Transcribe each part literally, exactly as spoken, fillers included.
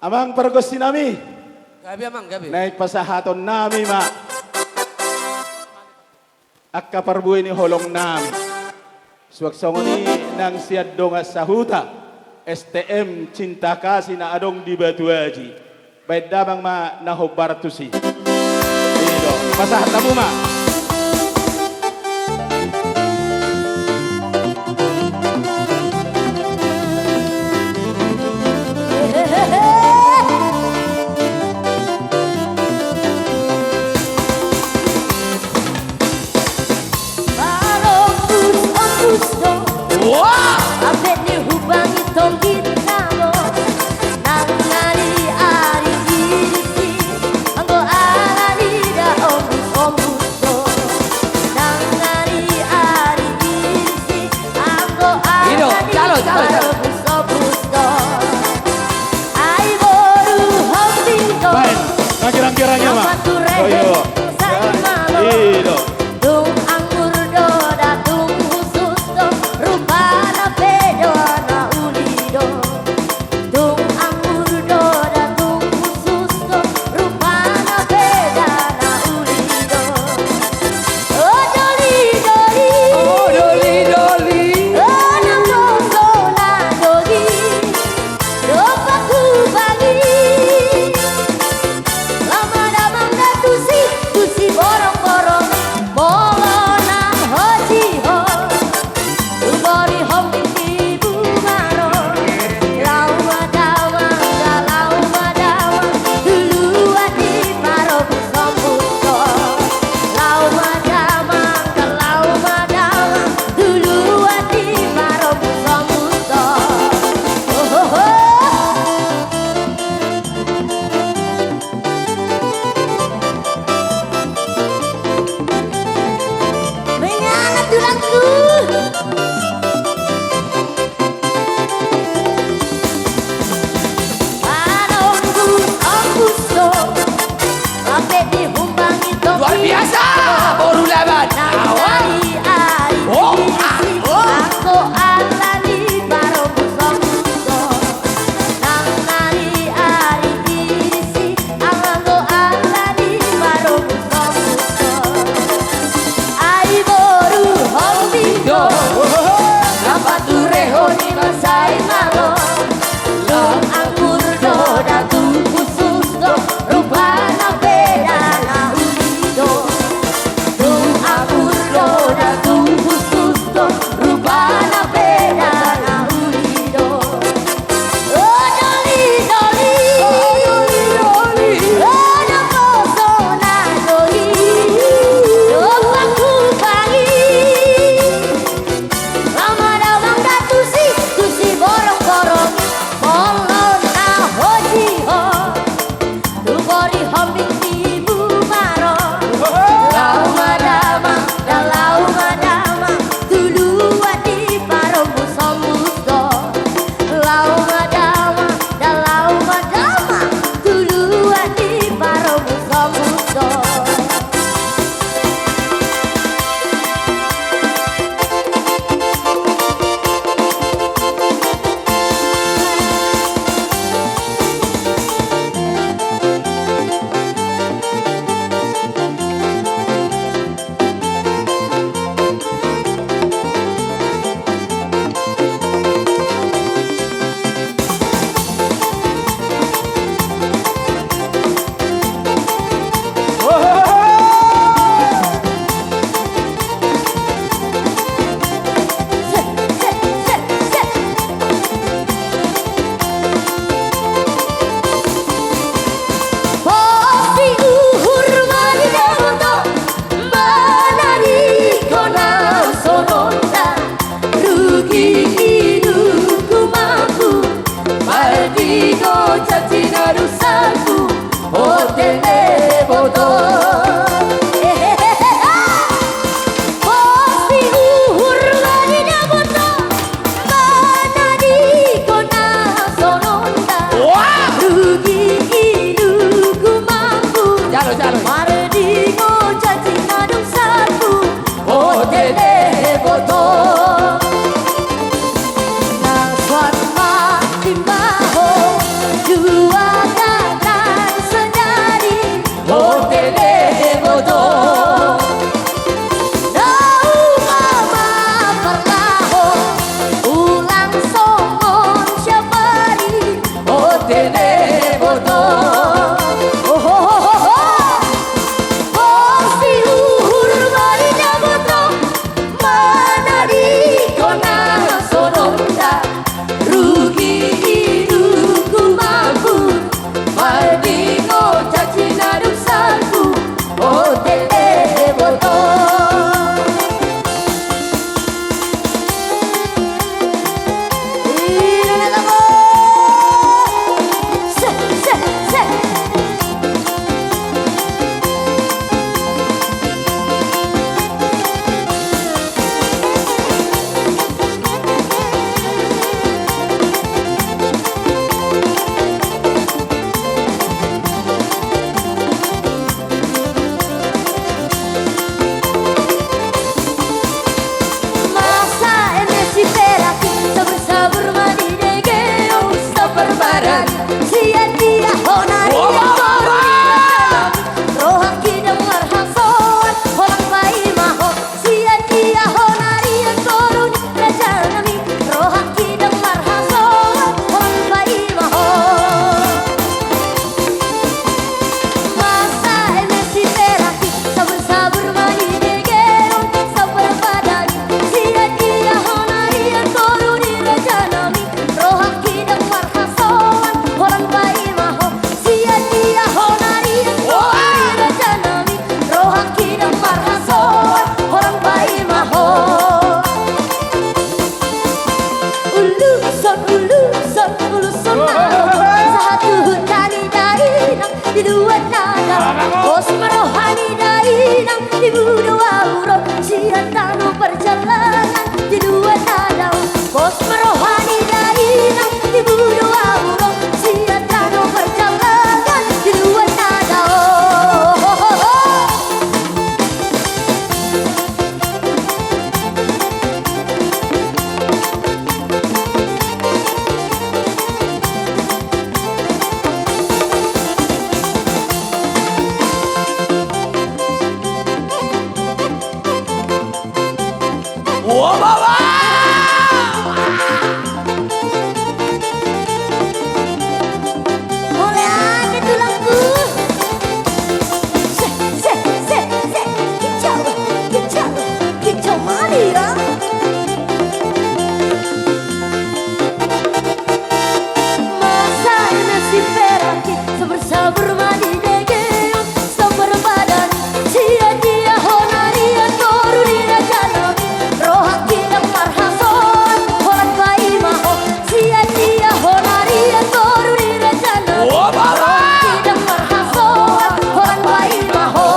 Amang pargonsi nami. Gabe, amang, gabe. Naeng pasahaton nami ma angka parbue ni holong nami. Suang songon i nang sian dongan sahuta, S T M Cinta Kasih na adong di Batu Aji. Baen damang ma na hombar tusi. I do, pasahat hamu ma. Palombus ombus do. Wah! Abet ni hubangi tonggit namo. Nang ari-ari i disi. Anggo alani da ombus ombus do. Nang ari-ari i disi. Anggo alani da ombus ombus do. Ai boru hombing do. Baen, na girang-girang i ma. Amang tu rehen. Oh, iyo. Sai malo. I do. Tung anggur do da tung hushus do, rupana pe do na uli do. Tung anggur do da tung hushus do, rupana pe da na uli do. O doli, doli. O doli, doli. O na poso na doli. Dompak hubangi. Lam ma damang da tusi. Deboto. Ho, ho, ho, ho, ho. Pos di uhur ma di deboto, manadingkon na songon on da. Rugi iduku mampu, mardingon caci na dung salpu. O deboto. Masa eme siperak i, sabur-sabur ma di dege, o, sabar badan. Sian dia ho na rian, o, toru ni raja nami, rohangki ndang marhasoan, holan paima ho. Sian dia ho na rian, toru ni raja nami, rohangki ndang marhasoan, holan paima ho. Masa eme siperak i, sabur-sabur ma di dege, o, sabar badan. Sian dia ho na rian, toru ni raja nami, rohangki ndang marhasoan, holan paima ho. Sian dia ho na rian, toru ni raja nami, rohangki ndang marhasoan, holan paima ho. Uluson, uluson, uluson na, sahat tu huta ni dainang di luat na dao. Pos ma roha ni dainang, di budo ahu ro, sian tano parjalangan di luat na dao. Pos ma roha ni dainang, di budo ahu ro, sian tano parjalangan di luat na dao. Ho, ho, ho. Wah, wah, wah! Mauliate, tulangku. Se, se, se, se. Kicau, kicau, kicau mania. Masa eme siperak i, sabur-sabur ma di dege, o, sabar badan. Sian dia ho na rian, toru ni raja nami, rohangki ndang marhasoan, holan paima ho. Sian dia ho na rian, toru ni raja nami, rohangki ndang marhasoan, holan paima ho.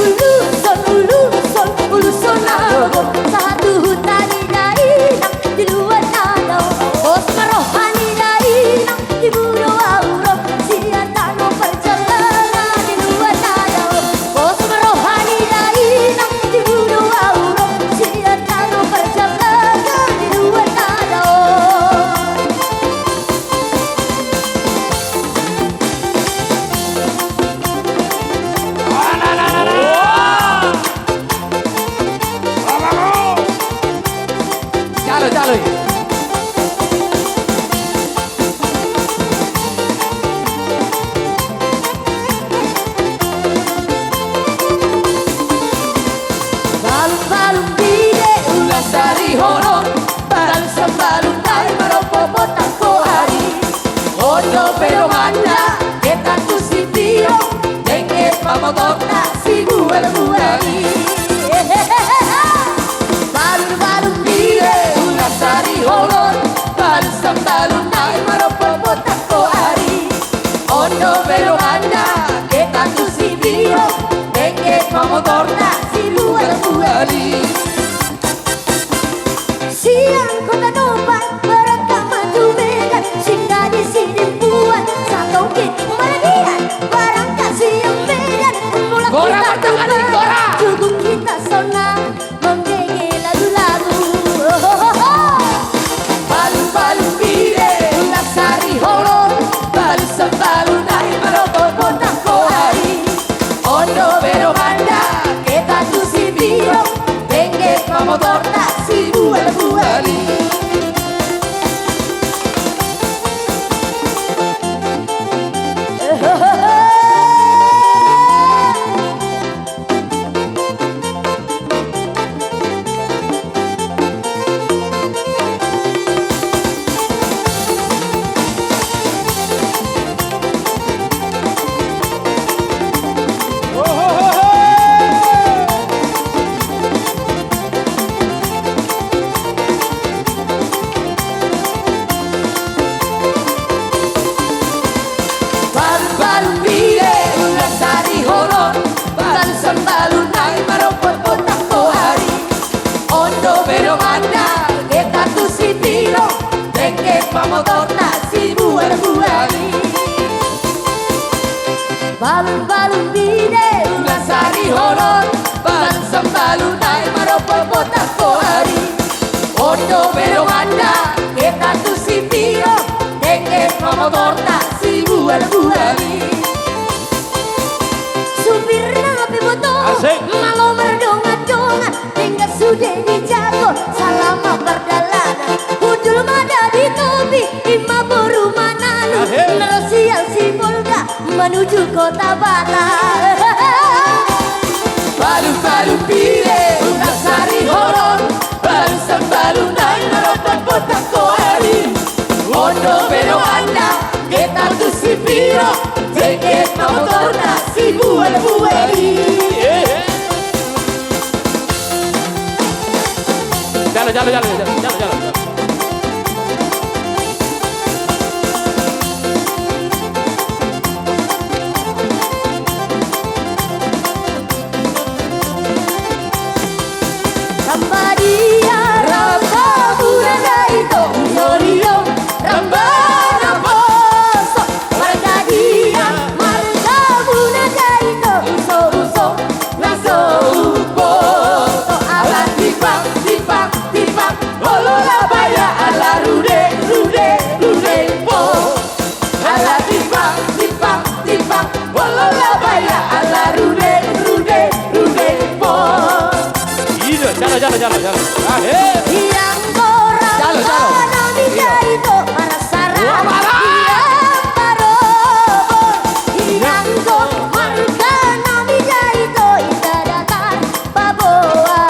Uluson, uluson, uluson na gogo, sahat tu huta ni dainang di luat na dao. Pos ma roha ni dainang, di budo ahu ro, sian tano parjalangan di luat na dao. Pos ma roha ni dainang, di budo ahu ro, sian tano parjalangan di luat na dao. Jalo, jalo. Balung-balung bide ulas ari hono, balung sambalun nai marompa potang ko ari. Ondo pe donganna, getan tu sitiong, dengke ma motorna sibual-bual i. Balung-balung bide ulas ari hono, balung sambalun nai marompa potang ko ari. Ondo pe donganna, getan tu sitiong, dengke ma motorna sibual-bual i. Sian Kota Topak berangkat ma tu Medan, singgah di Sidimpuan, satongkin maragian, berangkat sian Medan, mulak hita tu Medan, juguk hita sonang, mambege lagu-lagu. Ohohoho. motorna sibual-bual i. Balun-balun bine unang sarihonon, balun sambalun nai marompot-pot angkoari. On dope donganta, hita tu Sipiro, dengke ma motorta sibual-bual i. Supirna pe boto, asik, malo mardongan-dongan, denggan sude dijago, salama pardalanan. Hundul ma da di topi, i ma boru Manado, asik, na ro sian Sibolga manuju Kota Batam. Balun-balun bine unang sarihonon, balun sambalun nai marompot-pot angkoari. On dope donganta, hita tu Sipiro, dengke ma motorna sibual-bual i. Jalo, jalo, jalo, jalo, jalo, jalo. Ramba dia, ramba muna da ito, io, io, ramba naposo. Marga dia, marga muna da ito, uso, uso, na so umboto. Ala tipang, tipang, tipang, olo Labaia, ala rudeng, rudeng, rudeng pos. Ala tipang, tipang, tipang, olo Labaia, ala rudeng, rudeng, rudeng pos. Ida, jalo, jalo, jalo, jalo. Ah, he. Ianggo ramba nami da ito, marasara. Wah, marasara. Iang parobor. Ianggo marga nami da ito, inda datar paboa-boa.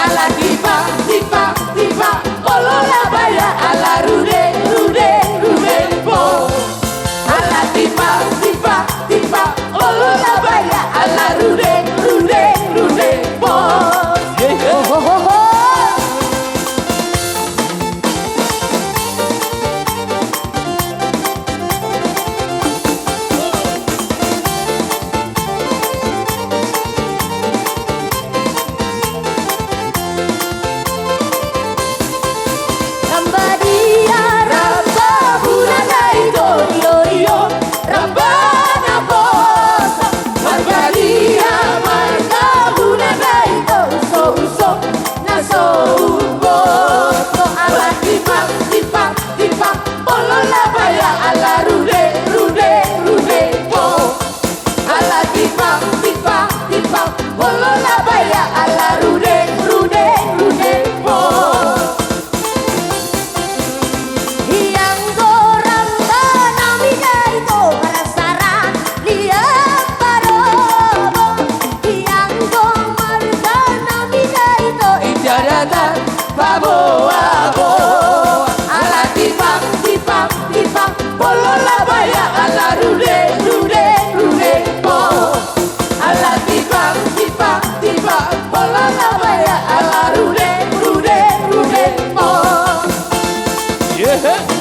Ala tipang, tipang, tipang, olo Labaia, ala rudeng, rudeng, rudeng pos. Ala tipang, tipang, tipang, olo Labaia, ala rudeng, rudeng, rudeng pos. Ye, ye. Ho, ho, ho, ho. Ramba dia, ramba muna da ito, io, io, ramba naposo. Marga dia, marga muna da ito, uso, uso, na so umboto. Ala tipang, tipang, tipang, olo Labaia, ala rudeng, rudeng, rudeng pos. Ala tipang, tipang, tipang, olo Labaia, ala rudeng, rudeng, rudeng pos. Ianggo ramba nami da ito, marasara, iang parobor. Ianggo marga nami da ito, inda datar paboa-boa. Ala tipang, tipang, tipang, olo Labaia, ala rudeng, rudeng, rudeng pos. Ala tipang, tipang, tipang, olo Labaia, ala rudeng, rudeng, rudeng pos. Ye, he.